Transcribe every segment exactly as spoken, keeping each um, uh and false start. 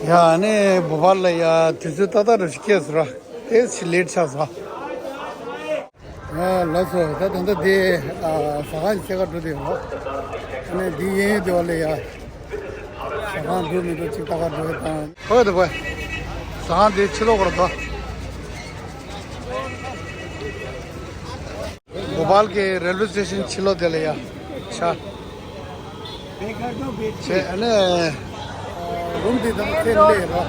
ཡ་ནི་བོ་པཱལ་ལ་ཡ་དུས་ཚོད་ཏག་ཏག་རུ་ཞིག་སྐྱེས་སོང་ར། དེ་ཞིག་ལེ་ཊི་ཆགས་སོང་། ཡ་ལགས་སོ། ད་ད་ལྟ་དེ་ཨ་ཟ་ཁང་ཞིག་ཕྱེད་ཀ་འགྲོ་དེ་ཡོད། ཨ་ནི་འདི་གཡས་གཡོན་དེ་བ་ལ་ཡ་ཟ་ཁང་འགྲོ་མི་འགྲོ་ཅིག་ལྟ་ག་འགྲོ་ཡོད་དང་། ཧོ་དེ་བ་ཟ་ཁང་དེ་ཕྱི་ལོགས་སྐོར་དོ། བོ་པཱལ་གྱི་རེལ་ཝེ་སི་ཊེ་ཤན་ཕྱི་ལོགས་དེ་ལ་ཡ་ཆ། བྱས་ཨ་ནི་རུམ་དེ་དང་ཚད་ལས་རོ།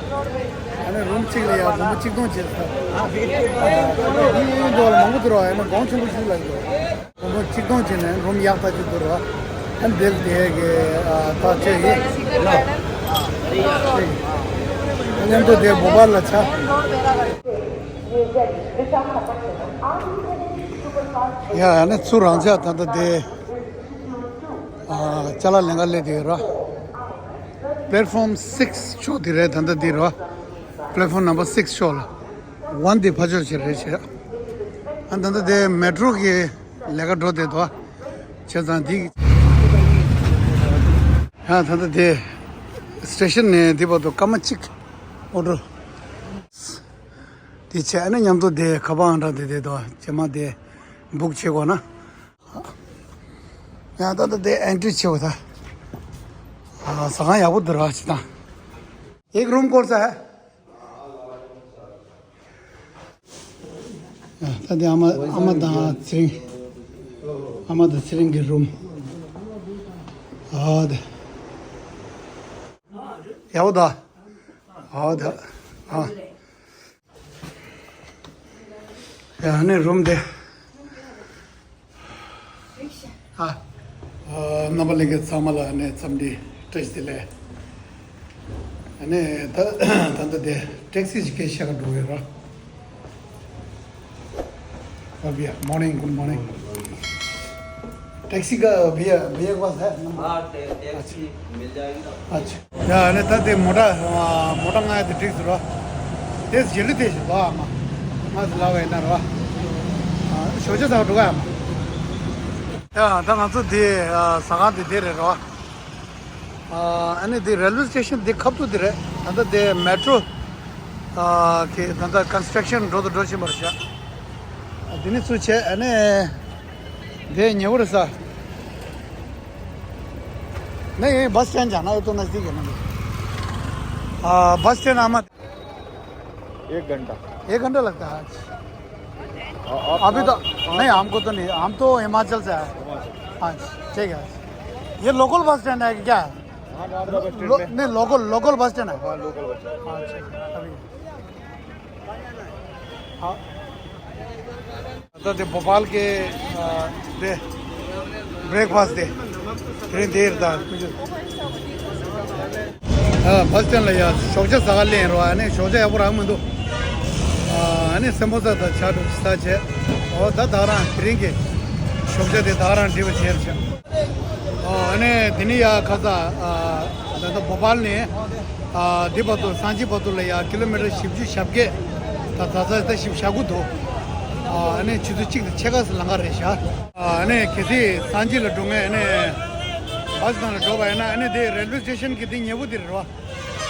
ཨ་ནི་རུམ་གཅིག་ལ་ཡ་སྒོར་མོ་གཅིག་སྟོང་བྱས་ས། ཨ་ནི་འདི་འདྲ་མང་པོ་འདུག་རོ། ཨ་ནི་གོང་ཆེན་པོ་ཞིག་ལ་འདུག་སྒོར་མོ་གཅིག་སྟོང་བྱས་ནས་རུམ་ཡག་ཐག་ཆོད་འདུག་རོ། ཨ་ནི་དེ་ལ་དེ་གི་ཐག་ཆོད་ཡིན་ལ། མཉམ་དུ་དེ་བོ་པཱལ་ལ་ཆ། ཡ་ཨ་ནི་ཚུར་རང་ཅག་ད་ལྟ་དེ། ཨ་ཅ་ལག་ལེན་ག་སླེབས་དེ་ཡོད་ར། པླེ་ཊི་ཕོམ་སིགས་ཕྱོགས་དེ་རེད། ད་ལྟ་དེ་ར། པླེ་ཊི་ཕོམ་ནམ་བར་སིགས་ཕྱོགས་ལ། ཝན་དེ་ཕར་ཕྱོགས་ཞིག་རེད་ཤག་ཨ་ད་ལྟ་དེ་མེ་ཊྲོ་གི་ལས་ཀ་འགྲོ་བསྡད་འདུག་བྱས་ཙང་འདི། ཡ་ད་ལྟ་དེ་སི་ཊེ་ཤན་ནས་འདི་བར་དུ་སྐར་མ་གཅིག་ཨོ་ཊོ། དེ་བྱས་ཨ་ནི་མཉམ་དུ་དེ་ཁ་པར་ཨང་གྲངས་དེ་བསྡད་འདུག་རྗེས་མ་དེ་བུག་བྱེད་དགོས་ན། ཡང་ད་ལྟ་དེ་ཨེན་ཊི་རི་བྱེད་པ་ད། ཨ་ཟ་ཁང་ཡག་པོ་འདུག་ར་ཅིག་དང་། एक रूम कौन सा है? ད་དེ་ཨ་མ་ཨ་མ་དང་ཚེ་རིང་། ཨ་མ་དང་ཚེ་རིང་གི་རུམ། ཨ་དེ་ཡག་པོ་འདུག་ཨ་དེ་ཨ། ཡ་ཨ་ནི་རུམ་དེ། ཨ། ཨ་རྣམ་པ་ལྷན་རྒྱས་ཚང་མ་ལ་ཨ་ནི་འཚམས་འདྲི་བཀྲ་ཤིས་བདེ་ལེགས། ཨ་ནི་ད་ད་ལྟ་དེ་ཊེག་སི་ཞིག་སྐད་ཆ་བཤད་ག་འགྲོ་གི་ཡོད་ར། ཨ་བྷི་ཡ། Morning, good morning. टैक्सी का भैया, भैया के पास है नंबर? हाँ, टै- टैक्सी मिल जाएगी ना। अच्छा। ཡ་ཨ་ནི་ད་དེ་མོ་ཊ་མོ་ཊ་མངགས་ཡ་དེ་འགྲིག་སོང་ར། དེ་རྗེས་ལུས་དེ་ཞིག་ར་ཨ་མ། ང་ཚོ་ལབ་པ་ཡིན་ན་ར། ཨ་ཞོགས་ཇ་ཟ་བ་འགྲོ་ག་ཨ་མ། ཡ་ད་ང་ཚོ་དེ་ཨ་ཟ་ཁང་དེ་དེ་རེད་ར། ཨ་ཨ་ནི་དེ་རེལ་ཝེ་སི་ཊེ་ཤན་དེ་ཁ་ཐུག་དེ་རེད། ད་ལྟ་དེ་མེ་ཊྲོ་ཨ་གི་ད་ལྟ་ཀོན་སི་ཊྲག་ཤན་འགྲོ་དང་འགྲོ་བཞིན་པ་རེད་ཤག་དེ་ནི་ཚུར་བྱས་ཨ་ནི། དེ་ཉེ་བོ་རེད་ས། नहीं, बस स्टैंड जाना है तो नज़दीक है ना। हाँ, बस स्टैंड आमा। एक घंटा। एक घंटा लगता है आज। आ- आप- अभी तो आप- नहीं, हमको तो नहीं, हम तो हिमाचल से आए। हिमाचल। हाँ जी, ठीक है। ये लोकल बस स्टैंड है कि क्या है? हाँ, नागदा बस स्टैंड लो- में। नहीं, लोकल, लोकल बस स्टैंड है। हाँ, लोकल बस स्टैंड। हाँ जी, अभी। हाँ। ད་དེ་བོ་པཱལ་གྱི་ཨ་དེ་བྷི་རེག་ཕ་སི་དེ་དེ་རིང་དེ་རེད་ད། ཨ་བྷ་སི་སི་ཊེན་ལ་ཡ་ཞོགས་ཇ་ཟ་ག་སླེབས་རོ། ཨ་ནི་ཞོགས་ཇ་ཡག་པོ་རག་མི་འདུག་ཨ་ནི་སེམས་པོ་ས་དང་ཇ་གྲུབ་ཟ་བྱས། ཨོ་ད་ད་རང་དེ་རིང་གི་ཞོགས་ཇ་དེ་ད་རང་འགྲིག་པ་བྱས་རེད་བྱས། ཨོ་ཨ་ནི་དེ་ནི་ཡ་ཁ་ས་ཨ་ད་ལྟ་བོ་པཱལ་ནས། ཨ་འདི་བར་དུ་སངས་རྒྱས་བར་དུ་ལ་ཡ་ཀི་ལོ་མི་ཊར་བཞི་བཅུ་ཞེ་བརྒྱད། ད་ད་ད་ད་བཞི་བཅུ་ཞེ་དགུ་འདུག་ཨ་ནི་ཆུ་ཚོད་གཅིག་དང་ཕྱེད་ཀ་ཙམ་ལམ་ཁ་རེད་ཤག་ཨ་ནི་གལ་སྲིད་སངས་རྒྱས་ལ་འགྲོ་མཁན་ཨ་ནི་བྷ་སི་ནང་ལ་འགྲོ་བ་ཡིན་ན། ཨ་ནི་དེ་རེལ་ཝེ་སི་ཊེ་ཤན་གྱི་དེ་ཉེ་པོ་དེ་རེད་བ། བྷ་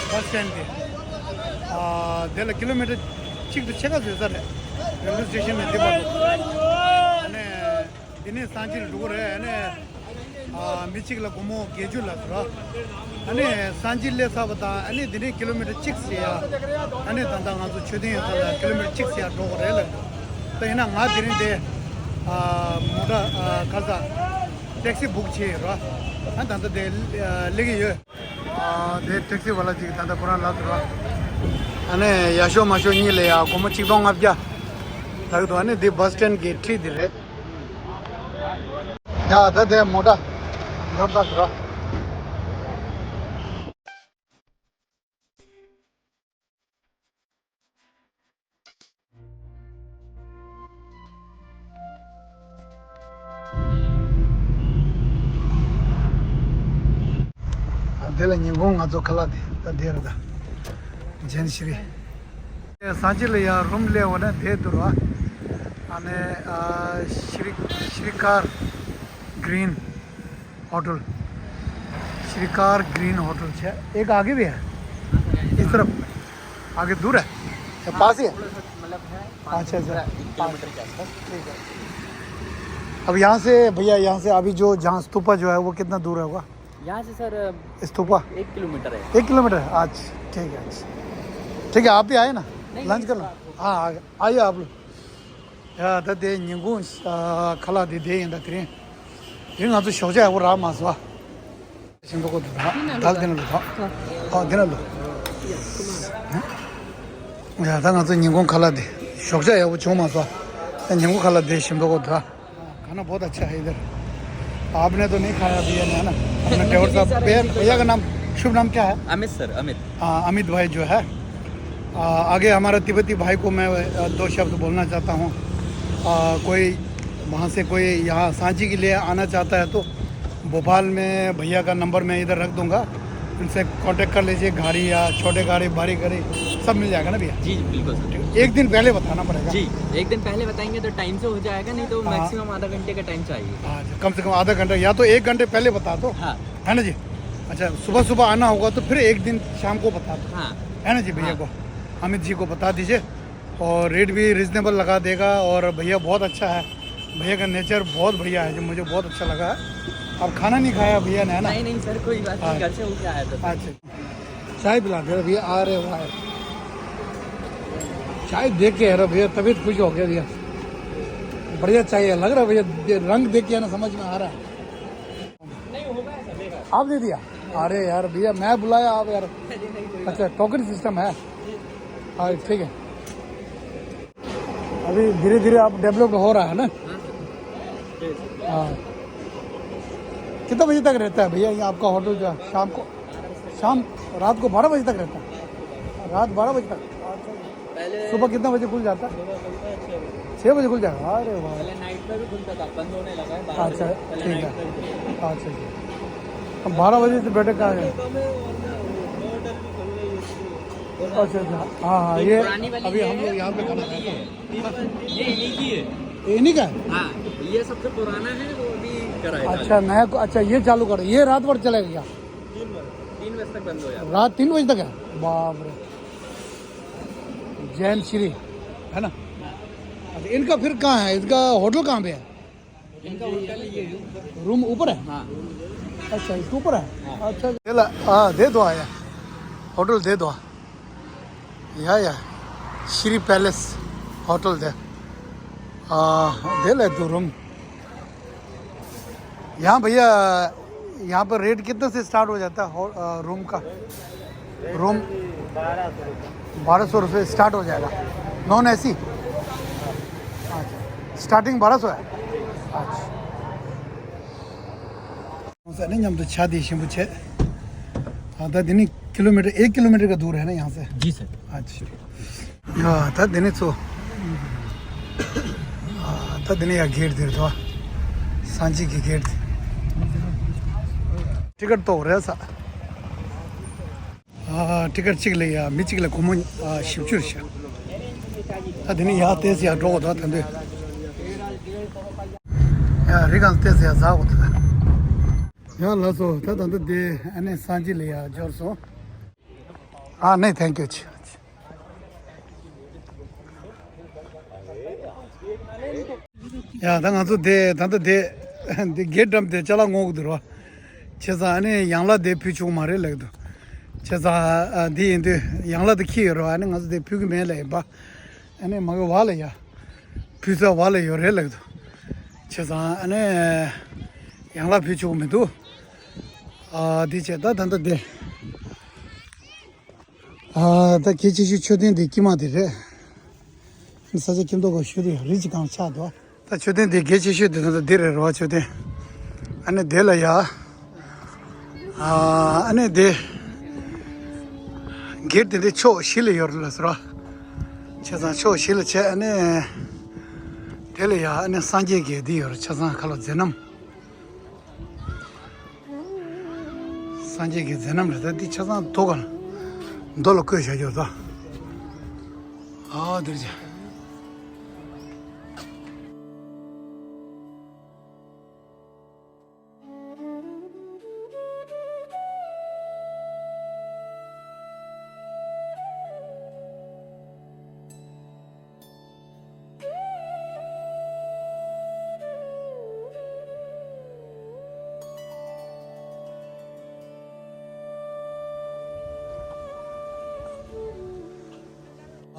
སི་སི་ཊེན་དེ། ཨ་དེ་ལ་ཀི་ལོ་མི་ཊར་གཅིག་དང་ཕྱེད་ཀ་ཙམ་ཡོད་ས་རེད། རེལ་ཝེ་སི་ཊེ་ཤན་ནས་དེ་བར་དུ། ཨ་ནི། དེ་ནས་སངས་རྒྱས་ལ་འགྲོ་གི་རེད། ཨ་ནི་ཨ་མི་གཅིག་ལ་སྒོར་མོ་བརྒྱད་ཅུ་ལ་ཟེར་རོ། ཨ་ནི་སངས་རྒྱས་སླེབས་ཚར་བ་དང་ཨ་ནི་དེ་ནས་ཀི་ལོ་མི་ཊར་གཅིག་ཟེར་ཡ། ཨ་ནི་ད་ལྟ་ང་ཚོ་མཆོད་རྟེན་ཡོད་ས་ལ་ཀི་ལོ་མི་ཊར་གཅིག་ཟེར་ཡ་འགྲོ་གི་རེད་ལབ་འདུག་ད་ཡིན་ན་ང་དེ་རིང་དེ་ཨ་མོ་ཊ་ཨ་ག་ས་ཊེག་སི་བུག་བྱས་ཡོད་རོ། ཨ་ད་ལྟ་དེ་ཨ་སླེབས་ཀྱི་ཡོད། ཨ་དེ་ཊེག་སི་ཝ་ལ་ཅིག་ད་ལྟ་ཁོ་རང་ལབ་འདུག་རོ། ཨ་ནི་ཡར་ཤོག་མར་ཤོག་གཉིས་ལ་ཡ་སྒོར་མོ་ཆིག་སྟོང་ལྔ་བརྒྱ་ལབ་འདུག་ཨ་ནི་འདི་བྷ་སི་སི་ཊེན་གྱི་འཁྲིས་འདི་རེད། ཡ་ད་དེ་མོ་ཊ་ཡོད་ད་ར། དེ་ལ་ཉིན་གུང་ང་ཚོ་ཁ་ལག་དེ་ད་དེ་རེད་ད། ཇན་ཤི་རི། སངས་རྒྱས་ལ་ཡ་རུམ་སླེབས་འོ་ན་དེ་འདུག་ར། ཨ་ནི་ཨ་ཤི་རི་ཤི་རི་ཀར་གྷི་རིན་ཧོ་ཊེལ། ཤི་རི་ཀར་གྷི་རིན་ཧོ་ཊེལ་བྱས། एक आगे भी है। इस सिर्फ आगे दूर है या पास ही है? थोड़ा सा, मतलब, है पाँच अच्छा, अच्छा। किलोमीटर, एक किलोमीटर के आसपास। ठीक है। अब यहाँ से भैया, यहाँ से अभी जो जहाँ स्तूपा जो है, वो कितना दूर होगा? यहाँ से, सर, स्तूपा? एक किलोमीटर है। एक किलोमीटर है। अच्छा, ठीक है, अच्छा। ठीक है, आप भी आए ना, नहीं, लंच कर लो। हाँ, आ गए। आइए आप लोग। ཡ་ད་དེ་ཉིན་གུང་ཨ་ཁ་ལག་དེ་དེ་ཡིན་ད། དེ་རིང་དེ་རིང་ང་ཚོ་ཞོགས་ཇ་ཡག་པོ་རག་མ་སོང་ཨ། ཞིམ་པོ་གོ་འདུག་ད། ད་དེ་ན་ལོ་ད། ཨ་དེ་ན་ལོ། ཡ་ད་ང་ཚོ་ཉིན་གུང་ཁ་ལག་དེ་ཞོགས་ཇ་ཡག་པོ་བྱུང་མ་སོང་ཨ། ད་ཉིན་གུང་ཁ་ལག་དེ་ཞིམ་པོ་གོ་འདུག་ད། खाना बहुत अच्छा है इधर। आपने तो नहीं खाया भैया ने, है ना? अपना ड्राइवर साहब, भैया, भैया का नाम, शुभ नाम क्या है? अमित सर, अमित। हाँ, अमित भाई जो है, आ, आगे हमारा तिब्बती भाई को मैं, आ, दो शब्द बोलना चाहता हूँ। आ, कोई वहाँ से कोई यहाँ सांची के लिए आना चाहता है तो भोपाल में भैया का नंबर मैं इधर रख दूँगा, उनसे कॉन्टैक्ट कर लीजिए। गाड़ी या छोटे गाड़ी, भारी गाड़ी, सब मिल जाएगा ना भैया? जी, बिल्कुल सर। एक दिन पहले बताना पड़ेगा। जी, एक दिन पहले बताएंगे तो टाइम से हो जाएगा, नहीं तो हाँ। मैक्सिमम आधा घंटे का टाइम चाहिए। हाँ, कम से कम आधा घंटा या तो एक घंटे पहले बता दो। हाँ। है ना जी? अच्छा, सुबह सुबह आना होगा तो फिर एक दिन शाम को बता दो। हाँ। है ना जी, भैया हाँ। को, अमित जी को बता दीजिए। और रेट भी रीजनेबल लगा देगा। और भैया बहुत अच्छा है, भैया का नेचर बहुत बढ़िया है, जो मुझे बहुत अच्छा लगा। अब खाना नहीं खाया भैया ने, है ना? नहीं, नहीं सर, कोई बात नहीं, हाँ। घर से होके आया था। अच्छा, चाय पिला दे भैया, आ रहे वाह। चाय देख के यार भैया तबीयत खुश हो गया भैया, बढ़िया चाय है, लग रहा है भैया, रंग देख के ना समझ में आ रहा है। आप दे दिया? अरे यार भैया, मैं बुलाया आप यार। अच्छा, टोकन सिस्टम है। हाँ, ठीक है। अभी धीरे धीरे आप डेवलप्ड हो रहा है ना? हाँ। कितना बजे तक रहता है भैया ये आपका होटल जो है? शाम को, शाम, रात को बारह बजे तक रहता है? रात बारह बजे तक। सुबह कितना बजे खुल जाता है? छः बजे खुल जाएगा। अरे वाह। पहले नाइट में भी खुलता था, बंद होने लगा है बारह बजे। अच्छा, ठीक है। अच्छा जी। हम बारह बजे से बैठे कहाँ हैं? अच्छा अच्छा, हाँ हाँ, ये अभी हम लोग यहाँ पे खाना खाते हैं। ये इन्हीं की है। ये इन्हीं का है? हाँ, ये सबसे पुराना है, वो अभी करा है। अच्छा, नया को, अच्छा, ये चालू करो, ये रात भर चलेगा क्या? तीन बजे तक बंद हो जाता है। रात तीन बजे तक है? बाप रे। जैन श्री, है ना? अच्छा, इनका फिर कहाँ है, इनका होटल कहाँ पे है? इनका होटल ये है। रूम ऊपर है? हाँ। अच्छा, इसके ऊपर है। हाँ। अच्छा, चला, हाँ, दे दो आया, होटल दे दो। या या, श्री पैलेस होटल दे। हाँ, दे ले दो रूम। यहाँ भैया, यहाँ पर रेट कितने से स्टार्ट हो जाता है रूम का? रूम बारह सौ रुपये स्टार्ट हो जाएगा। Non AC? अच्छा, स्टार्टिंग बारह सौ है। अच्छा। ས་ནི་མཉམ་དུ་ཆ་དེ་ཞིམ་པོ་བྱས། ད་འདི་ནི་ཀི་ལོ་མི་ཊར་ཨེག་ཀི་ལོ་མི་ཊར་ག་དུར་ཧེ་ན་ཡང་སེ། ཇི་སར། ཨ་ཅི། ཡ་ད་འདི་ནི་ཚོ། ད་འདི་ནི་ཡ་གེར་དེར་དོ། སངས་རྒྱས་ཀྱི་གེར་དེ། ཊི་ཀེཊ་ཏོག་རེད་ས། ཊི་ཀེཊ་གཅིག་ལ་ཡ་མི་གཅིག་ལ་སྒོར་མོ་བཞི་བཅུ་རེད་ཤག་ད་འདི་ནི་ཡ་ཏེས་ཡ་འགྲོ་གོ་ད་ད་འདི། ཡ་རི་གང་ཏེས་ཡ་ཟ་གོ་ད། ཡ་ལགས་སོ། ད་ད་འདི་དེ་ཨ་ནི་སངས་རྒྱས་ལ་ཡ་འབྱོར་སོང་། ཨ་ནི་ཐེང་ཀིའུ་ཆེ། ཡ་ད་ང་ཚོ་དེ་ད་ལྟ་དེ་དེ་གེ་འགྲམ་དེ་ཅ་ལག་སྔོག་གི་འདུག་རོ། བྱས་ཙང་ཨ་ནི་ཡང་ལ་དེ་ཕུལ་ཆོག་མ་རེད་ལབ་འདུག་བྱས་ཙང་ཨ་འདི་ཡིན་དུས་ཡང་ལ་དེ་འཁྱེར་ཡོད་རོ། ཨ་ནི་ང་ཚོ་དེ་ཕུལ་གི་མེད་ལབ་ཡིན་པ། ཨ་ནི་མ་གི་བ་ལ་ཡ། ཕུལ་ས་བ་ལ་ཡོད་རེད་ལབ་འདུག་བྱས་ཙང་ཨ་ནི་ཡང་ལ་ཕུལ་ཆོག་མི་འདུག་ཨ་འདི་བྱས་ད་ད་ལྟ་དེ། ཨ་ད་གལ་ཆེ་ཤོས་མཆོད་རྟེན་དེ་དཀྱིལ་མ་དེ་རེད། ས་ཆ་ཁྱིམ་ཐོག་ག་ཤོད་དེ་རི་གཅིག་གང་ཆགས་འདུག་ད་མཆོད་རྟེན་དེ་གལ་ཆེ་ཤོས་དེ་ད་ལྟ་འདི་རེད་རོ་མཆོད་རྟེན། ཨ་ནི་དེ་ལ་ཡ། ཨ་ནི་དེ། གེར་དེ་འདི་ཕྱོགས་བཞི་ལ་ཡོད་རེད་ལ་ཟེར་རོ། བྱས་ཙང་ཕྱོགས་བཞི་ལ་བྱས་ཨ་ནི། དེ་ལ་ཡ་ཨ་ནི་སངས་རྒྱས་གེར་འདི་ཡོད་རེད། བྱས་ཙང་ཁ་ལོ་མཛད་རྣམ། སངས་རྒྱས་ཀྱི་མཛད་རྣམ་རེད། ད་འདི་ཆ་ཚང་རྡོ་ག་རྡོ་ལ་བརྐོས་བཞག་རྒྱུ་རེད་ད། ཨ་འདིར་བྱས།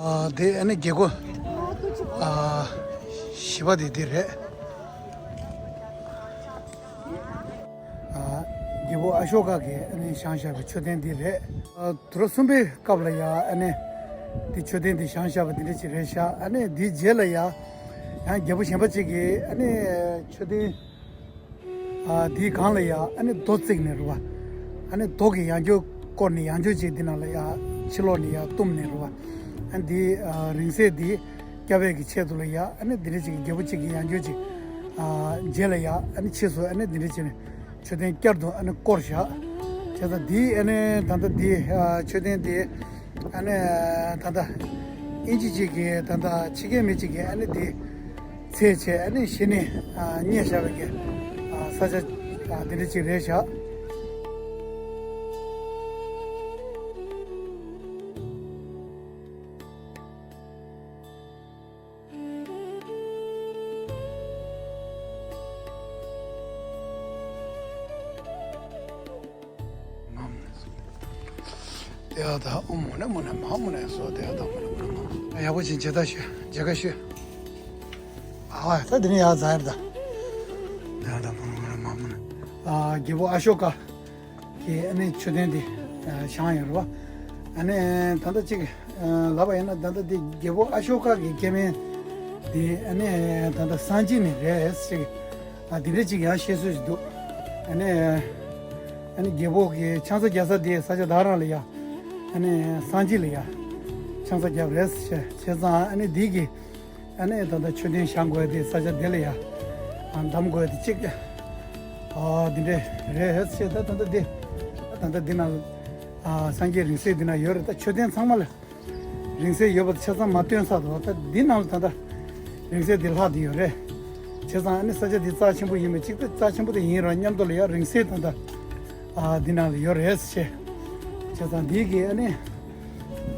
ཨ་དེ་ཨ་ནི་རྒྱལ་སྒོ་ཨ་བཞི་པ་དེ་འདི་རེད། ཨ་རྒྱལ་པོ་ཨ་ཤོ་ཀ་གིས་ཨ་ནི་བཞེངས་བཞག་པའི་མཆོད་རྟེན་འདི་རེད། ཨ་དུས་རབས་གསུམ་པའི་སྐབས་ལ་ཡ་ཨ་ནི་འདི་མཆོད་རྟེན་འདི་བཞེངས་བཞག་པ་འདི་འདྲ་ཅིག་རེད་ཤག་ཨ་ནི་འདིའི་རྗེས་ལ་ཡ་ཡང་རྒྱལ་པོ་གཞན་པ་ཅིག་གིས་ཨ་ནི་མཆོད་རྟེན་ཨ་འདིའི་སྒང་ལ་ཡ་ཨ་ནི་རྡོ་བརྩིགས་ནས་རེད་པ། ཨ་ནི་རྡོ་གི་ཡང་རྒྱུ་བསྐོར་ནས་ཡང་རྒྱུ་ཅིག་འདི་ནང་ལ་ཡ་ཕྱི་ལོགས་ནས་ཡ་བཏུམས་ནས་རེད་པ། ཨ་འདི་ཨ་རིང་བསྲེལ་འདི་བསྐྱར་བའི་གི་ཆེད་དུ་ལ་ཡ་ཨ་ནི་འདི་འདྲ་ཅིག་གི་རྒྱལ་པོ་གཅིག་གི་ཡང་རྒྱུ་ཅིག་ཨ་རྗེས་ལ་ཡ་ཨ་ནི་ཕྱིས་སུ་ཨ་ནི་འདི་འདྲ་ཅིག་ནས་མཆོད་རྟེན་བསྐྱར་དུ་ཨ་ནི་བསྐོར་བཞག་བྱས་ཙང་འདི་ཨ་ནི་ད་ལྟ་འདི་ཨ་མཆོད་རྟེན་འདི་ཨ་ནི་ད་ལྟ་ཨིན་ཇི་གཅིག་གིས་ད་ལྟ་ཕྱི་རྒྱལ་མི་གཅིག་གིས་ཨ་ནི་འདི་ཚད་བྱས་ཨ་ནི་གཞི་ནས་ཨ་རྙེད་བཞག་པའི་གི་ཨ་ས་ཆ་ཨ་འདི་འདྲ་ཅིག་རེད་བཞག་དེ་ཡང་དང་ཨོཾ་མུ་ནེ་མུ་ནེ་མ་ཧཱ་མུ་ནེ་སྭཱ་ཧཱ། དེ་ཡང་དང་མུ་ནེ་མུ་ནེ་མ་ཧཱ། ཡག་པོ་བྱིན་མཇལ་དར་ཞུ། མཇལ་ཁ་ཞུ། ཨ་ད་དེ་ནས་ཡར་འཛེགས་ཡོད་ད། དེ་ཡང་དང་མུ་ནེ་མུ་ནེ་མ་ཧཱ་མུ་ནེ། ཨ་རྒྱལ་པོ་ཨ་ཤོ་ཀ་གི་ཨ་ནི་མཆོད་རྟེན་དེ་བཞེངས་ཡོད་རེད་པ། ཨ་ནི་ད་ལྟ་གཅིག་ལབ་པ་ཡིན་ན་ད་ལྟ་དེ་རྒྱལ་པོ་ཨ་ཤོ་ཀ་གི་སྐྱེ་དམན་དེ་ཨ་ནི་ད་ལྟ་སངས་རྒྱས་ནས་རེད་ཟེར། ཨ་དེ་འདྲ་ཅིག་ཡང་བཤད་སྲོལ་ཞིག་འདུག་ཨ་ནི་ཨ་ནི་རྒྱལ་པོ་གི་ཆང་ས་རྒྱག་ས་དེ་ས་ཆ་དེ་རང་ལ་ཡ་ཨ་ནི་སངས་རྒྱས་ལ་ཡ་ཆང་ས་རྒྱབ་རེད་ཟེར། བྱས་ཙང་ཨ་ནི་འདི་གི་ཨ་ནི་ད་ལྟ་མཆོད་རྟེན་བཞེངས་དགོས་དེ་ས་ཆ་དེ་ལ་ཡ་ཨ་འདམ་དགོས་དེ་གཅིག་ཨ་འདི་འདྲ་རེད་ཟེར། ད་ད་ལྟ་འདི་ད་ལྟ་འདི་ན་ཨ་སངས་རྒྱས་རིང་བསྲེལ་འདི་ན་ཡོད་རེད། ད་མཆོད་རྟེན་ཚང་མ་ལ་རིང་བསྲེལ་ཡོད་པ་ཆ་ཚང་མ་སྟོན་ས་འདུག་ད་འདི་ནང་ལ་ད་ལྟ་རིང་བསྲེལ་འདི་ལྷག་བསྡད་ཡོད་རེད། བྱས་ཙང་ཨ་ནི་ས་ཆ་འདི་རྩ་ཆེན་པོ་ཡིན་པ་གཅིག་ད་རྩ་ཆེན་པོ་དེ་ཡིན་ར་མཉམ་དུ་ལ་ཡ་རིང་བསྲེལ་ད་ལྟ་ཨ་འདི་ནང་ལ་ཡོད་རེད་ཟེར། བྱས་ཙང་འདི་གི་ཨ་ནི་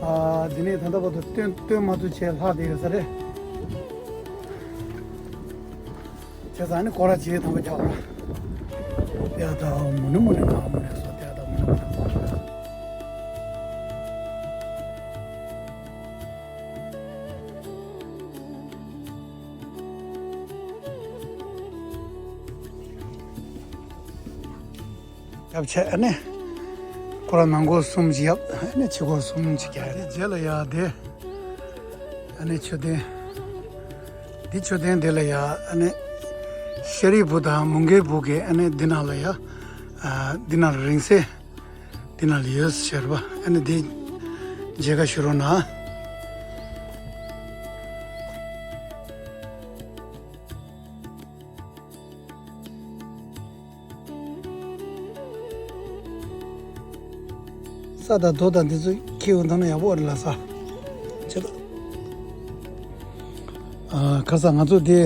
ཨ་འདི་ནས་ད་ལྟ་བར་དུ་སྟོན་སྟོན་མ་ཐུབ་བྱས་ལྷག་བསྡད་ཡོད་ས་རེད། བྱས་ཙང་ཨ་ནི་སྐོར་ར་བྱེད་དང་པོ་རྒྱག་པ། དེ་ཡང་དང་མུ་ནེ་མུ་ནེ་མ་ཧཱ་མུ་ནེ་སྭཱ་ཧཱ། དེ་ཡང་དང་མུ་ནེ་མུ་ནེ་མ་ཧཱ་མུ་ནེ་སྭཱ་ཧཱ། ཡབ་ཆད་ཨ་ནི་སྐོར་ར་ནང་སྐོར་གསུམ་ཅིག་ཡབ། ཨ་ནི་ཕྱི་སྐོར་གསུམ་ཅིག་རྒྱག་དེ་རྗེས་ལ་ཡ་དེ་ཨ་ནི་མཆོད་རྟེན། འདི་མཆོད་རྟེན་དེ་ལ་ཡ་ཨ་ནི་ཤཱ་རིའི་བུ་དང་མོའུ་འགལ་བུ་གིས་ཨ་ནི་འདི་ནང་ལ་ཡ་ཨ་འདི་ནང་ལ་རིང་བསྲེལ་འདི་ནང་ལ་ཡོད་ཟེར་བ། ཨ་ནི་འདི་མཇལ་ཁ་ཞུ་རོགས་གནང་། ས་དང་རྡོ་དང་འདི་ཚོ་ཁྱེར་ཡོང་ཐང་ན་ཡག་པོ་རེད་ལ་ས། ཆེ་ད། ཨ་ཁ་ས་ང་ཚོ་འདི།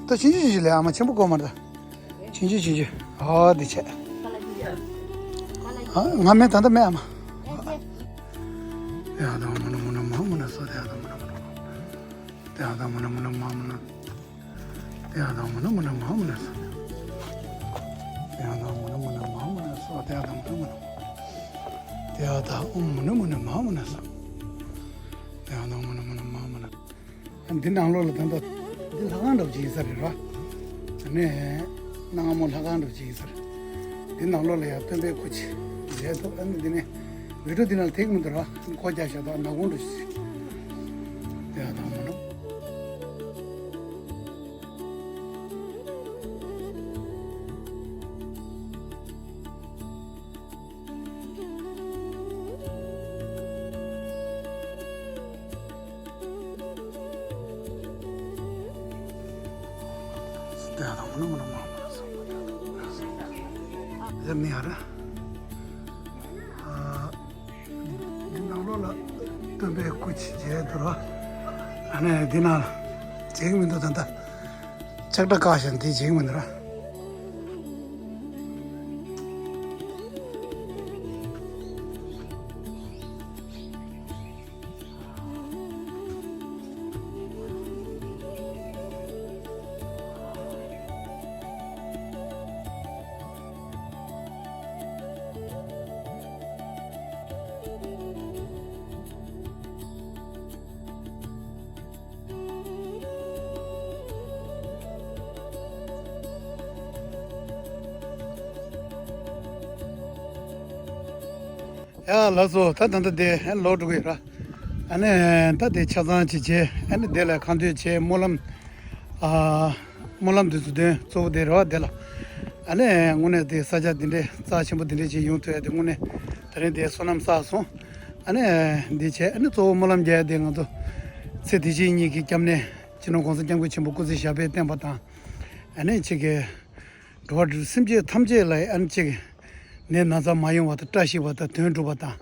ད་ཕྱིན་ཆད་ཕྱིན་ཆད་ལས་ཨ་མ་ཆེན་པོ་གོ་མ་རེད་ད། ཕྱིན་ཆད་ཕྱིན་ཆད། ཨ་འདི་ཆེ། ཨ་ང་མེད་ད་ལྟ་མེད་ཨ་མ། ཡ་ད་མ་ན་མ་ན་མ་མ་ན་ས། ཡ་ད་མ་ན་མ་ན་མ་ན། ཡ་ད་མ་ན་མ་ན་མ་མ་ན། དེ་ཡང་དང་མ་ན་མ་ན་མ་མ་ན་ས། དེ་ཡང་དང་མ་ན་མ་ན་མ་མ་ན་ས། དེ་ཡང་དང་མ་ན་མ་ན། དེ་ཡང་དང་ཨོཾ་མ་ན་མ་ན་མ་མ་ན་ས། དེ་ཡང་དང་མ་ན་མ་ན་མ་མ་ན། འདི་ནང་ལོགས་ལ་ད་ལྟ་འདི་ལྷ་ཁང་འདྲ་པོ་ཅིག་ཡིན་ས་རེད་ར། ཨ་ནི་གནའ་སྔ་མོ་ལྷ་ཁང་འདྲ་པོ་ཅིག་ཡིན་ས་རེད། འདི་ནང་ལོགས་ལ་ཡང་སྟོན་པའི་སྐུ་ཅིག་མཇལ་ཐུབ། ཨ་ནི་འདི་ནས་བི་ཌིའོ་འདི་ནང་ལ་ཐེག་མི་འདུག་ར། ཨ་ནི་སྒོ་རྒྱག་བཞག་འདུག་ནག་ཁུང་འདྲ་པོ་ཅིག། དེ་ཡང་དང་མ་ན། འདི་ནང་ལོགས་ལ་སྟོན་པའི་སྐུ་ཅིག་མཇལ་འདུག་ར། ཨ་ནི་འདི་ནང་ལ་མཇལ་གི་མི་འདུག་ད་ལྟ་ལྕགས་དྲ་བཀག་བཞག་འདི་མཇལ་གི་མི་འདུག་ར། ཡ་ལགས་སོ། ད་ད་ལྟ་དེ་ལོག་འགྲོ་གི་ཡོད་ར། ཨ་ནི་ད་དེ་ཆ་ཚང་ཅིག་བྱས། ཨ་ནི་དེ་ལ་ཁ་འདོན་བྱས། སྨོན་ལམ། ཨ། སྨོན་ལམ་དེ་ཚོ་འདོན། གཙོ་བོ་དེ་རེད་བ། དེ་ལ་ཨ་ནི་དངོས་གནས་དེ་ས་ཆ་འདི་འདྲའི་རྩ་ཆེན་པོ་འདི་འདྲའི་ཅིག་ཡོང་ཐུབ་ཡ་དེ་དངོས་གནས་དེ་རིང་དེ་བསོད་ནམས་བསགས་སོང་། ཨ་ནི་འདི་བྱས། ཨ་ནི་གཙོ་བོ་སྨོན་ལམ་རྒྱག་ཡ་དེ་ང་ཚོ་ཚེ་འདི་ཕྱི་གཉིས་ཀྱི་སྐྱབས་གནས་སྤྱི་ནོར་༸གོང་ས་༸སྐྱབས་མགོན་ཆེན་པོ་སྐུ་ཚེ་ཞབས་པད་བརྟན་པ་དང་། ཨ་ནི་ཅིག་གི་འགྲོ་བ་སེམས་ཅན་ཐམས་ཅད་ལ་ཨ་ནི་ཅིག་ནད་ན་ཚ་མ་ཡོང་བ་དང་། བཀྲ་ཤིས་པ་དང་དོན་འགྲུབ་པ་དང་།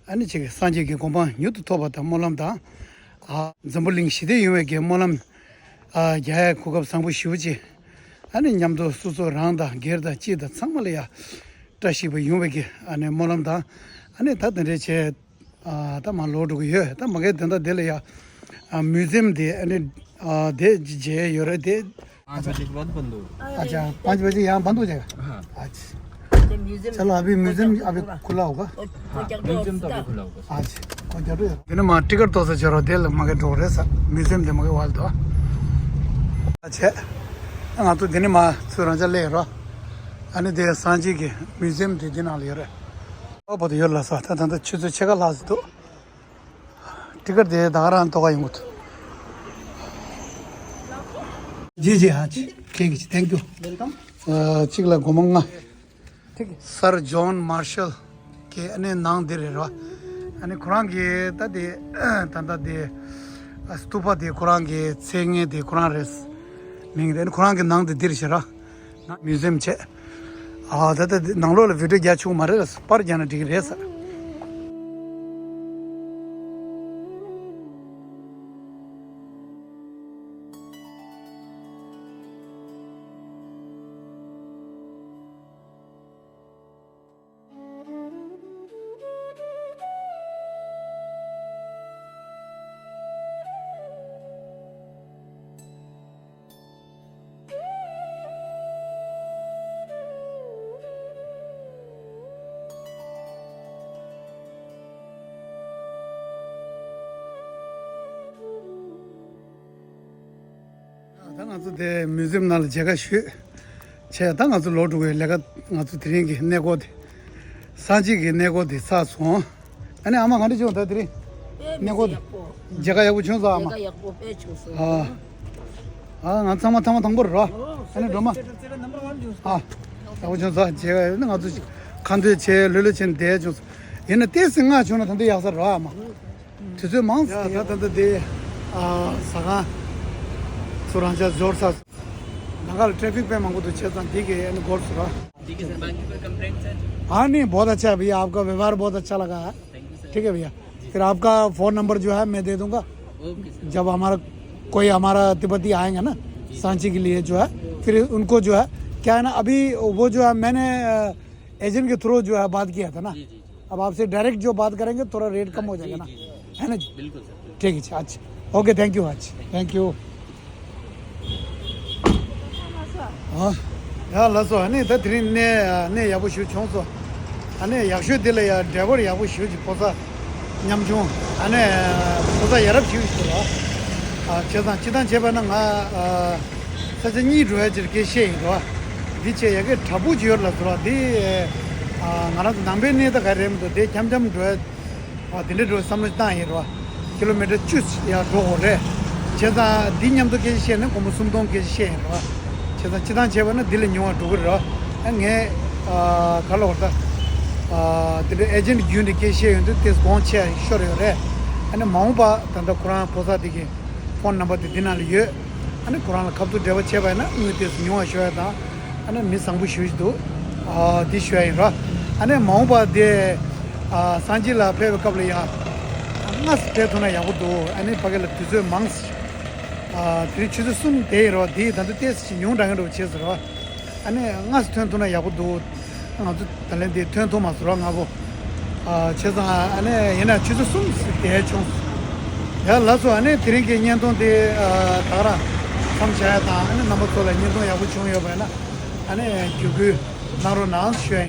ཨ་ནི་ཅིག་སངས་རྒྱས་ཀྱི་གོ་འཕང་མྱུར་དུ་ཐོབ་པ་དང་སྨོན་ལམ་དང་། ཨ། འཛམ་བུ་གླིང་ཞི་བདེ་ཡོང་བའི་གི་སྨོན་ལམ། ཨ། རྒྱག་ཡའི་གོ་སྐབས་བཟང་པོ་ཞེ་པོ་ཅིག་ཨ་ནི་མཉམ་དུ་སོ་སོ་རང་དང་སྒེར་དང་སྤྱི་དང་ཚང་མ་ལ་ཡ་བཀྲ་ཤིས་པ་ཡོང་བའི་གི་ཨ་ནི་སྨོན་ལམ་དང་། ཨ་ནི་ད་དེ་འདྲས་བྱས། ཨ། ད་མར་ལོག་འགྲོ་གི་ཡོད། ད་མ་གི་དེ་འདྲ་དེ་ལ་ཡ། ཨ། म्यूजियम དེ་ཨ་ནི། ཨ། དེ་མཇལ་ཡོད་རེད་དེ། पाँच बजे के बाद बंद होगा। अच्छा, पाँच बजे यहाँ बंद हो जाएगा। हाँ। अच्छा। म्यूजियम चलो, अभी म्यूजियम अभी खुला होगा। हाँ, म्यूजियम तो अभी खुला होगा। अच्छा, कोई जरूर है। དེ་ནས་མར་ཊི་ཀེཊ་ཏོག་ཙམ་བྱེད་རོགས། དེ་ལ་མ་གི་འགྲོ་རེད་ས། म्यूजियम དེ་མ་གི་བར་དུ། ཨ་ཆེ། ང་ཚོ་དེ་ནས་མར་ཚུར་རང་ཅག་སླེབས་རོགས། ཨ་ནི་དེ་སངས་རྒྱས་ཀྱི་म्यूजियम དེ་དེ་ནང་ལ་ཡོད་རེད། ཨོ་བར་དུ་ཡོད་ལ་ས། ད་ད་ད་ཆུ་ཚོད་ཕྱེད་ཀ་ལྷག་ཙམ་འདུག་ཊི་ཀེཊ་དེ་ད་ག་རང་ཐོག་ཁ་ཡོང་གི་འདུག जी जी हाँ जी। ठीक है जी, थैंक यू। वेलकम। अ, གཅིག་ལ་སྒོར་མོ་ལྔ། ठीक है। सर जॉन मार्शल གི་ཨ་ནི་ནང་འདི་རེད་ར། ཨ་ནི་ཁོ་རང་གི་ད་དེ་ད་ལྟ་དེ་སྟུ་པ་དེ་ཁོ་རང་གི་མཚན་སྙན་དེ་ཁོ་རང་རེད། མིང་དེ་ཨ་ནི་ཁོ་རང་གི་ནང་དེ་འདི་རེད་ཤག་ར། म्यूजियम བྱས། ཨ། ད་ལྟ་ནང་ལོགས་ལ་བི་ཌིའོ་རྒྱག་ཆོག་མ་རེད། པར་རྒྱག་ན་འགྲིག་གི་རེད་ས། ད་ང་ཚོ་དེ་མིའུ་ཛིམ་ནང་ལ་མཇལ་ཁ་ཞུས་བྱས། ད་ང་ཚོ་ལོག་འགྲོ་གི་ལས་ཀ། ང་ཚོ་དེ་རིང་གི་གནས་སྐོར་དེ། སངས་རྒྱས་ཀྱི་གནས་སྐོར་དེ་ཚར་སོང་། ཨ་ནི་ཨ་མ་ག་འདྲ་བྱུང་ད་དེ་རིང་། དཔེ་གནས་སྐོར་དེ། ཡག་པོ། མཇལ་ཁ་ཡག་པོ་བྱུང་སོང་ཨ་མ། མཇལ་ཁ་ཡག་པོ་དཔེ་བྱུང་སོང་། ཨ། ཨ། ང་ཚང་མ་ཐེངས་མ་དང་པོ་རེད་རོ། ཨ་ནི་སྒྲོལ་མ། ཨ། ཡག་པོ་བྱུང་སོང་། མཇལ་ཁ་ཡོད་ན་ང་ཚོ་ཁ་འདོན་བྱས་ལྷོད་ལྷོད་བྱས་ནས་བསྡད་བྱུང་སོང་། ཡིན་ན་ཏོག་ཙམ་སྔ་བྱུང་ན་ད་འདི་ཡག་ས་རེད་རོ་ཨ་མ། དུས་ཚོད་མང་ཙམ། ཡ། ད་ད་ད་དེ། ཨ། ཟ་ཁང་ཚོ་རང་ཅག་འབྱོར་ཚར། ནང་ཁ་ལ་ཊེ་ཕིག་དཔེ་མང་པོ་འདུག་བྱས་ཙང་འདི་གི་ཨ་ནི་འགོར་སོང་ར། ठीक है सर, बाकी कोई कंप्लेंट सर? हाँ, नहीं, बहुत अच्छा है भैया, आपका व्यवहार बहुत अच्छा लगा है। Thank you sir. ठीक है भैया, फिर आपका फ़ोन नंबर जो है मैं दे दूंगा। Okay sir. जब हमारा कोई हमारा तिब्बती आएंगे ना, जी। सांची के लिए जो है, फिर उनको जो है, क्या है ना, अभी वो जो है, मैंने, अ, एजेंट के थ्रू जो है बात किया था ना, जी, जी, जी। अब आपसे डायरेक्ट जो बात करेंगे, थोड़ा रेट कम हो जाएगा ना, जी, जी, जी। है ना जी? बिल्कुल सर, बिल्कुल। ठीक है जी, अच्छा, ओके, थैंक यू, अच्छा, थैंक यू। ཨ། ཡ་ལགས་སོ། ཨ་ནི་ད་དེ་རིང་གནས་གནས་ཡག་པོ་ཞིག་བྱུང་སོང་། ཨ་ནི་ཡག་ཤོས་དེ་ལ་ཡ་ཌ་རའི་ཝར་ཡག་པོ་ཞིག་གི་ཕོ་གསར་ཉམ་ཆུང་། ཨ་ནི་ཕོ་གསར་ཡ་རབས་ཞིག་ཞིག་རོ། ཨ། བྱས་ཙང་སྤྱིར་བཏང་བྱས་པ་ན་ང་ཨ་ས་ཆ་གཉིས་འགྲོ་ཡ་ཅིག་སྐད་བཤད་ཡིན་རོ། འདི་བྱས་ཡ་གི་བྲག་ཕུག་ཅིག་ཡོད་ལ་ཟེར་རོ། འདི་ཨ་ང་རང་ཚོ་ནང་པའི་གནས་ད་ག་རེད་མི་འདུག་དེ་འཁྱམ་འཁྱམ་འགྲོ་ཡ། ཨ། དེ་འདྲ་འགྲོ་བསམ་བློ་བཏང་ཡིན་རོ། ཀི་ལོ་མི་ཊར་བཅུ་ཡར་འགྲོ་དགོས་རེད། བྱས་ཙང་འདི་མཉམ་དུ་སྐད་ཆ་བཤད་ན་སྒོར་མོ་སུམ་སྟོང་སྐད་ཆ་བཤད་ཡིན་རོ། བྱས་ཙང་སྤྱིར་བཏང་བྱས་པ་ན་འདི་ལས་ཉུང་བ་འགྲོ་གི་རེད་རོ། ཨ། ངས་ཨ་ག་ལབ་དགོས་རེད་ད། ཨ། དེ་འདྲ་ཨེ་ཇེན་ཊི་བརྒྱུད་ནས་སྐད་ཆ་བཤད་ཡོང་དུས་ཏོག་ཙམ་གོང་ཆེ་ཤོར་ཡོད་རེད། ཨ་ནི་མ་འོངས་པ་ད་ལྟ་ཁོ་རང་ཕོ་གསར་དེ་གི་ཕོན་ནམ་བར་དེ་འདི་ནང་ལ་ཡོད། ཨ་ནི་ཁོ་རང་ལ་ཁ་ཐུག་འབྲེལ་བ་བྱས་པ་ཡིན་ན་དངུལ་ཏོག་ཙམ་ཉུང་བ་ཤོར་ཡ་དང་། ཨ་ནི་མི་བཟང་པོ་ཞེ་པོ་ཅིག་འདུག་ཨ། འདི་ཞུ་ཡ་ཡིན་རོ། ཨ་ནི་མ་འོངས་པ་དེ། ཨ། སངས་རྒྱས་ལ་ཕེབས་པའི་སྐབས་ལ་ཡང་སྔ་ཙམ་ཕེབས་ཐུབ་ན་ཡག་པོ་འདུག་ཨ་ནི་ཕ་གི་ལ་དུས་ཚོད་མང་ཙམ། ཨ། དེ་རིང་ཆུ་ཚོད་གསུམ་དེ་ཡིན་རོ། དེ་ད་དུང་ཏོག་ཙམ་ཅིག་ཉུང་དྲགས་མཁན་འདྲ་པོ་བྱས་ཟེར་རོ། ཨ་ནི་སྔ་ཙམ་ཐོན་ཐུབ་ན་ཡག་པོ་འདུག་ང་ཚོ་ད་ལན་དེ་ཐོན་ཐུབ་མ་སོང་ར་སྔ་པོ། ཨ། བྱས་ཙང་ཨ་ནི་ཡིན་ན་ཆུ་ཚོད་གསུམ་ཙམ་དེ་བྱུང་། ཡ་ལགས་སོ། ཨ་ནི་དེ་རིང་གི་བརྙན་ཐུང་དེ་ཨ་ད་ག་རང་མཚམས་བཞག་ཡ་དང་། ཨ་ནི་རྣམ་པ་ཚོ་ལ་བརྙན་ཐུང་ཡག་པོ་བྱུང་ཡོད་པ་ཡིན་ན་ཨ་ནི་བརྒྱུད་སྐུལ་གནང་རོགས་གནང་ཞུ་ཡ་ཡིན།